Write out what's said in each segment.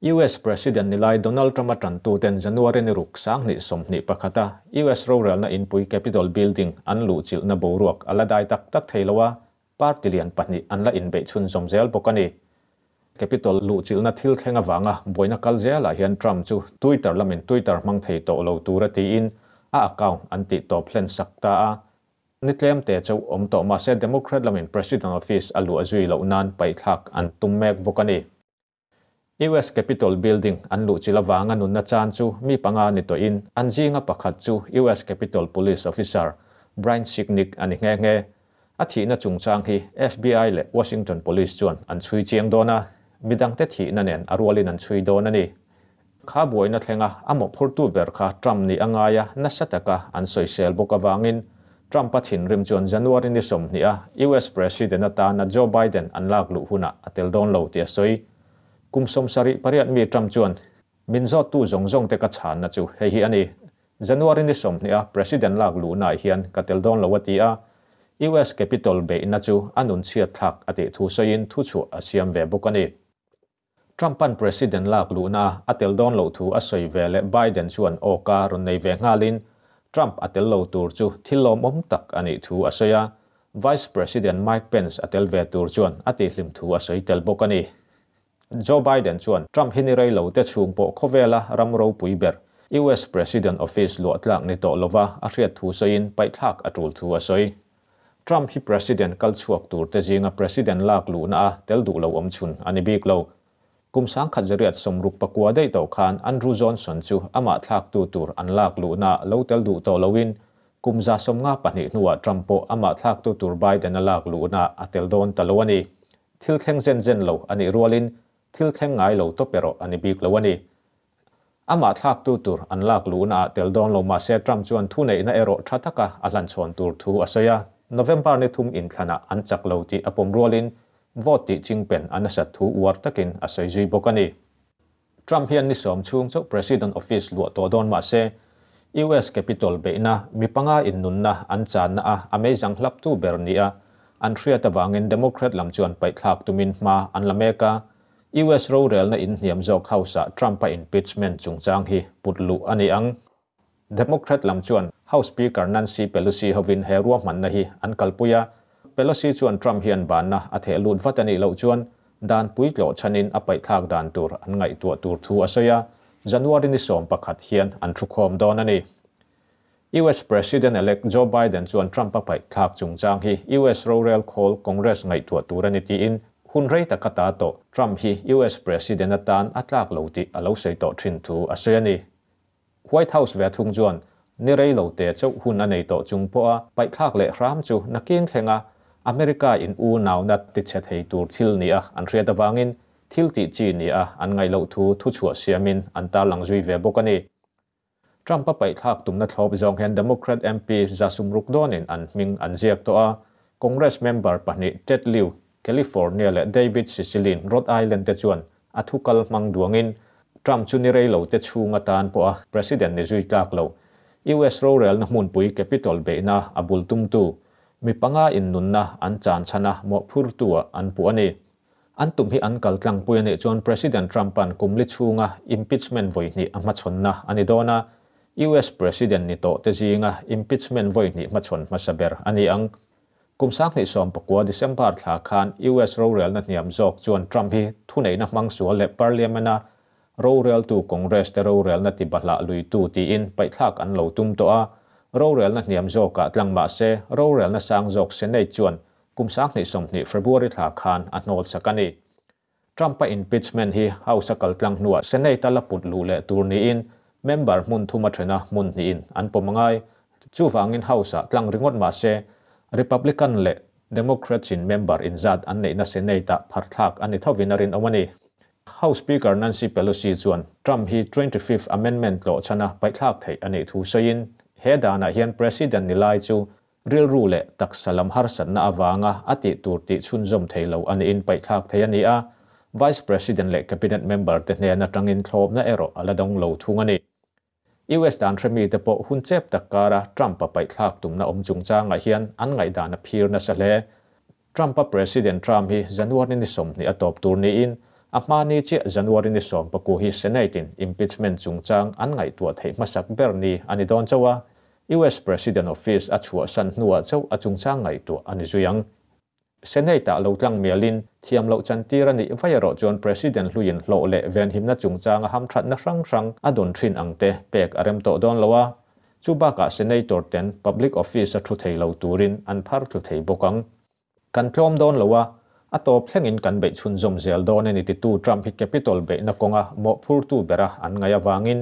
US President ni lai Donald Trump-a tantuten January ni ruk 2021-a US rorelna inpui Capitol Building an luhchilhna boruak a la dai tak tak thei lo a, party lian pahnih an la inbeih chhunzawm zel bawk a ni. Capitol luhchilhna thil thleng avanga buaina kal zelah hian Trump chu Twitter lamin Twitter hmang thei tawh lo tura tiin a account an tih tawp hlen sak ta a. Ni tlem te chauh awm tawh mah se Democrat lamin President Office a luah zui loh nan paihthlak an tum mek bawk a ni. US Capitol Building an luhchilh avanga nunna chan chu mi panga ni tawhin an zinga pakhat chu US Capitol Police Officer Brian Sicknick a ni nghe nghe. A thihna chungchang hi FBI leh Washington Police chuan an chhui chiang dawn a, midangte thihna nen a rualin an chhui dawn a ni. Kha buaina thlenga a mawhphurtu ber kha Trump nih a ngai a, nasa taka an sawisel bawk avangin Trump-a thinrim chuan January ni 20 a US President atana Joe Biden an lak luh hunah a tel dawn lo tih a sawi. Kum 78 mi Trump chuan, Min zawttu zawng zawng te ka chhanna chu hei hi a ni. January ni 20 a President lak luhnaah hian ka tel dawn lo a ti a, US Capitol beihna chu a nunchhiat thlak a tih thu sawiin thuchhuah a siam ve bawk a ni. Trump-a'n President lak luhna a tel dawn loh thu a sawi ve leh Biden chuan awka rawn nei ve nghalin Trump a tel lo tur chu thil lawmawm tak a nih thu a sawi a, Vice President Mike Pence a tel ve tur chuan a tihhlim thu a sawi tel bawk a ni. Joe Biden chuan Trump hi ni rei lo te chhung pawh khawvela ram ropui ber US President Office luah tlak ni tawh lova a hriat thu sawiin paihthlak a tul thu a sawi. Trump hi President kal chhuak tur te zinga President lak luhna a tel duh lo awm chhun a ni bik lo. Kum 1969 daih tawh khan Andrew Johnson chu amah thlaktu tur an lak luhna lo tel duh tawh loin kum 52 hnuah Trump pawh amah thlaktu tur Biden a lak luhna a tel dawn ta lo a ni. Thil thleng zen zen lo a nih rualin thil thleng ngai lo tawp erawh a ni bik lo a ni. Amah thlaktu tur an lak luhna ah tel dawn lo mah se Trump chuan thuneihna erawh tha taka a hlanchhawn tur thu a sawi a, November ni thum inthlanah an chak lo tih a pawm rualin vote tih chingpen a nasat thu uar takin a sawi zui bawk a ni. Trump hian ni 10 chhung chauh President Office luah tawh dawn mah se US Capitol beihna mi panga innunna an channa a a meizang hlaptu ber ni a an hriat avangin Democrat lam chuan paihthlak tumin hma an la mek a, US rorelna inhniam zawk House-ah Trump-a impeachment chungchang hi put luh a ni ang. Democrat lam chuan House Speaker Nancy Pelosi hovin he ruahmanna hi an kalpui a, Pelosi chuan Trump hian banna a theh lut vat a nih loh chuan dan puitlawh chhanin a paihthlak dan tur an ngaihtuah tur thu a sawi a, January ni 11 hian an thukhawm dawn a ni. US President-elect Joe Biden chuan Trump-a paihthlak chungchang hi US rorel khawl Congress ngaihtuah tur a ni tiin hun rei taka ta tawh Trump hi US President atan a tlak lo tih a lo sawi tawh thin thu a sawi a ni. White House ve thung chuan ni rei lo te chauh hun a nei tawh chung pawha paihthlak leh hram chu nakin thlenga America in u nauna tichhe thei tur thil ni a an hriat avangin thil tih chi ni a an ngaih loh thu thuchhuah siamin an tarlang zui ve bawk a ni. Trump-a paihthlak tumna thlawp zawng hian Democrat MP 160 dawnin an hming an ziak tawh a, Congress member pahnih Ted Lieu, California leh David Cicilline, Rhode Island te chuan a thu kal hmang duangin Trump chu ni rei lo te chhung atan pawha President ni zui tlak lo. US rorelna hmunpui Capitol beihna a bul tumtu mi panga innunna an chan chhana mawhphurtu-ah an puh a ni. An tum hi an kal tlangpui a nih chuan President Trump-a'n kum li chhunga impeachment vawi hnih a hmachhawnna a ni dawn a, US President ni tawh te zinga impeachment vawi hnih hmachhawn hmasa ber a ni ang. Kum 2019 December thla khan US rorelna hniam zawk chuan Trump hi thuneihna hmang sual leh Parliament-a roreltu Congress te rorelna tibahlah luitu tiin paihthlak an lo tum tawh a, rorelna hniam zawkah tlang mah se rorelna sang zawk Senate chuan kum 2020 February thla khan a hnawl sak a ni. Trump-a impeachment hi House a kal tlang hnuah Senate a la put luh leh tur niin member hmun thum a thena hmun hnihin an pawm a ngai. Chuvangin House-ah tlang ringawt mah se Republican leh Democrats-in member inzat an neihna Senate-ah pharthlak a ni thovin a rinawm a ni. House Speaker Nancy Pelosi chuan Trump hi 25th Amendment tlawh chhana paihthlak theih a nih thu sawiin he danah hian President ni lai chu rilru leh taksa lam harsatna avanga a tih tur tih chhunzawm thei lo a niin paihthlak thei a ni a, Vice President leh Cabinet member te hnen atangin thlawpna erawh a la dawng lo thung a ni. US dan hremi te pawh hun chep tak kara Trump-a paihthlak tumna awm chungchangah hian an ngaihdan a phir nasa hle. Trump-a President Trump hi January ni 20 a tawp tur niin A hma ni chiah January ni 19 hi Senate-in impeachment chungchang an ngaihtuah theih hmasak ber ni a ni dawn chauh a, US President office a chhuahsan hnuah chauh a chungchang ngaihtuah a ni zui ang. Senate-ah lo tlang mialin thiam loh chantir a nih vai erawh chuan President hluiin hlawh leh venhimna chungchanga hamthatna hrang hrang a dawn thin ang te pek a rem tawh dawn lo a, chu bakah Senator ten public office a thu thei lo turin an phar thlu thei bawk ang. Kan tlawm dawn lo a, a tawp thlengin kan beih chhunzawm zel dawn a ni titu Trump hi Capitol beihna kawnga mawhphurtu bera an ngaih avangin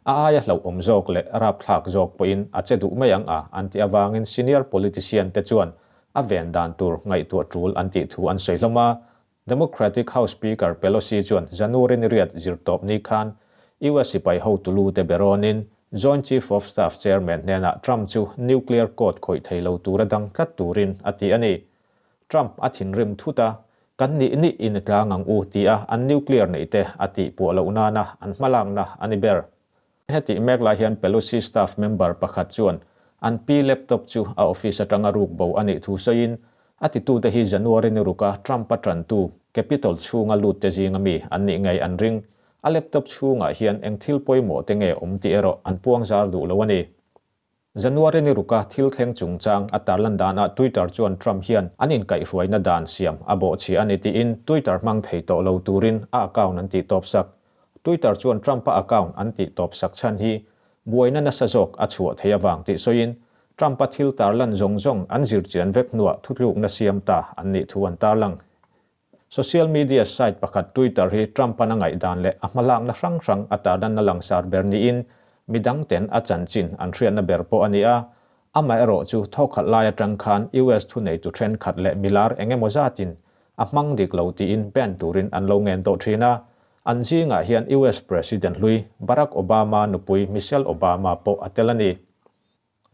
a aia hlauhawm zawk leh rapthlak zawk pawhin a che duh mai ang a an tih avangin senior politician te chuan a ven dan tur ngaihtuah tul an tih thu an sawi hlawm a. Democratic House Speaker Pelosi chuan January ni riat zirtawp ni khan US sipai hotu lu te berawnin Joint Chief of Staff Chairman hnenah Trump chu nuclear code khawih thei lo tura dang tlat turin a ti a ni. Trump a thinrim thut a, kan nih nih in tlang ang u ti a an nuclear neih te a tih puah loh nana an hmalakna a ni ber. Hetih mek lai hian Pelosi staff member pakhat chuan an pi laptop chu a office atanga ruk bo a nih thu sawiin a titute hi January ni ruka Trump-a tantu Capitol chhunga lut te zinga mi an nih ngei an ring. A laptop chhungah hian eng thil pawimawh te nge awm tih erawh an puang zar duh lo a ni. January ni ruka thil thleng chungchang a tarlan danah Twitter chuan Trump hian an inkaihhruaina dan siam a bawhchhia a ni tiin Twitter hmang thei tawh lo turin a account an tih tawp sak. Twitter chuan Trump-a account an tih tawp sak chhan hi buaina nasa zawk a chhuah thei avang tih sawiin Trump-a thil tarlan zawng zawng an zirchian vek hnuah thutlukna siam ta an nih thu an tarlang. Social media site pakhat Twitter hi Trump-a'n a ngaihdan leh a hmalakna hrang hrang a tarlanna langsar ber niin midang ten a chanchin an hriatna ber pawh a ni a. Amaherawh chu thawkhat lai atang khan US thuneitu thenkhat leh milar eng emaw zatin a hmang dik lo tiin ban turin an lo ngen tawh thin a. An zingah hian US President hlui Barack Obama nupui Michelle Obama pawh a tel a ni.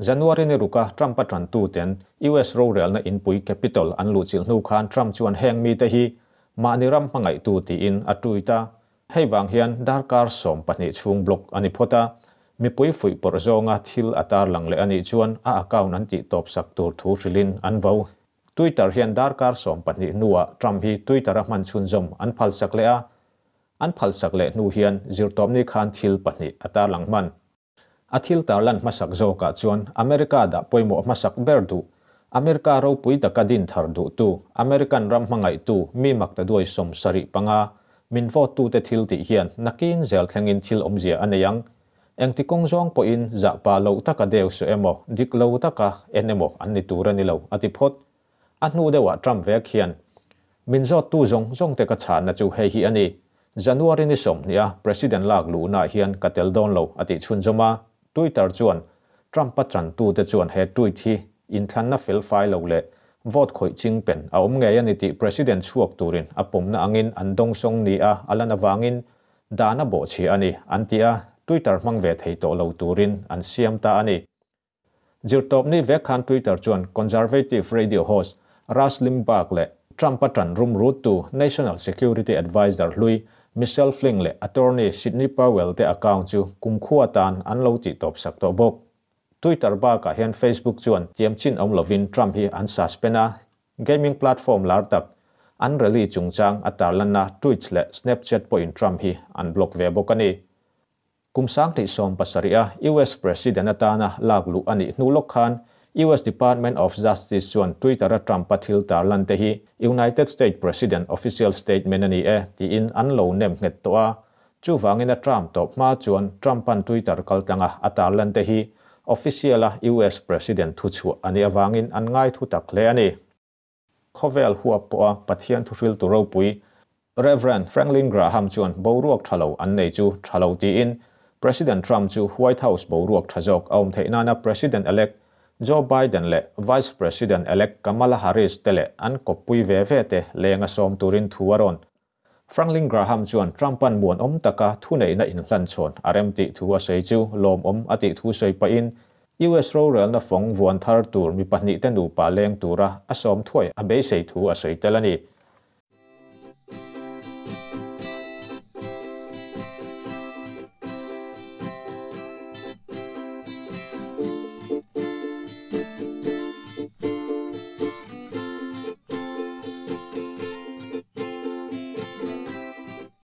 January ni ruka Trump-a tantuten US rorelna inpui Capitol an luhchilh hnu khan Trump chuan heng mite hi mahni ram hmangaihtu tiin a tweet a. Hei vang hian darkar 12 chhung block a ni phawt a, mipui fuih pawrh zawnga thil a tarlang leh a nih chuan a account an tih tawp sak tur thu hrilhin an vo. Twitter hian darkar 12 hnuah Trump hi Twitter-a hman chhunzawm an phalsak leh a, an phalsak leh hnu hian zirtawpni khan thil pahnih a tarlang hman. A thil tarlan hmasak zawkah chuan America dah pawimawh hmasak ber duh, America ropui taka din thar duhtu, American ram hmangaihtu mi makta duai 75 min vote tute thil tih hian nakin zel thlengin thil awmzia a nei ang. Engti kawng zawng pawhin zahpa lo taka deu su emaw, dik lo taka en emaw an ni tur a ni lo, a ti phawt. A hnu deuhah Trump vek hian min zawttu zawng zawng te ka chhanna chu hei hi a ni. January ni 20 a President lak luhnaah hian ka tel dawn lo a tih chhunzawm a. Twitter chuan Trump-a tantute chuan he tweet hi inthlanna fel fai lo leh vote khawih ching pen a awm ngei a ni tih President chhuak turin a pawmna angin an dawngsawng ni a a lan avangin dan a bawhchhia a ni an ti a, Twitter hmang ve thei tawh lo turin an siam ta a ni. Zirtawpni vek khan Twitter chuan Conservative radio host Rush Limbaugh leh Trump-a tan rum ruttu National Security Advisor hlui Michelle Flynn leh attorney Sidney Powell te account chu kumkhua tan an lo tih tawp sak tawh bawk. Twitter bakah hian Facebook chuan tiam chin awm lovin Trump hi an suspend a, gaming platform lar tak an rally chungchang a tarlanna Twitch leh Snapchat pawhin Trump hi an block ve bawk a ni. Kum 2017 a US President atana lak luh a nih hnu lawk khan US Department of Justice chuan Twitter-a Trump-a thil tarlan te hi United States President official statement a ni e tiin an lo nem nghet tawh a. Chuvangin a Trump tawp hma chuan Trump-an Twitter kaltlanga a tarlan te hi official-a US President thuchhuah a nih avangin an ngai thu tak hle a ni. Khawvel huap pawha Pathian thuhriltu ropui Reverend Franklin Graham chuan boruak tha lo an nei chu tha lo tiin President Trump chu White House boruak tha zawk a awm theih nana President-elect Joe Biden leh Vice President-elect Kamala Harris te leh an kawppui ve ve te lenga sawm turin thu a rawn. Franklin Graham chuan Trump-an muan awm taka thuneihna inhlan chhawn a rem tih thu a sawi chu lawmawm a tih thu sawi pahin US rorelna fawng vuan thar tur mi pahnih te nupa leng tura a sawm thuai a beisei thu a sawi tel a ni.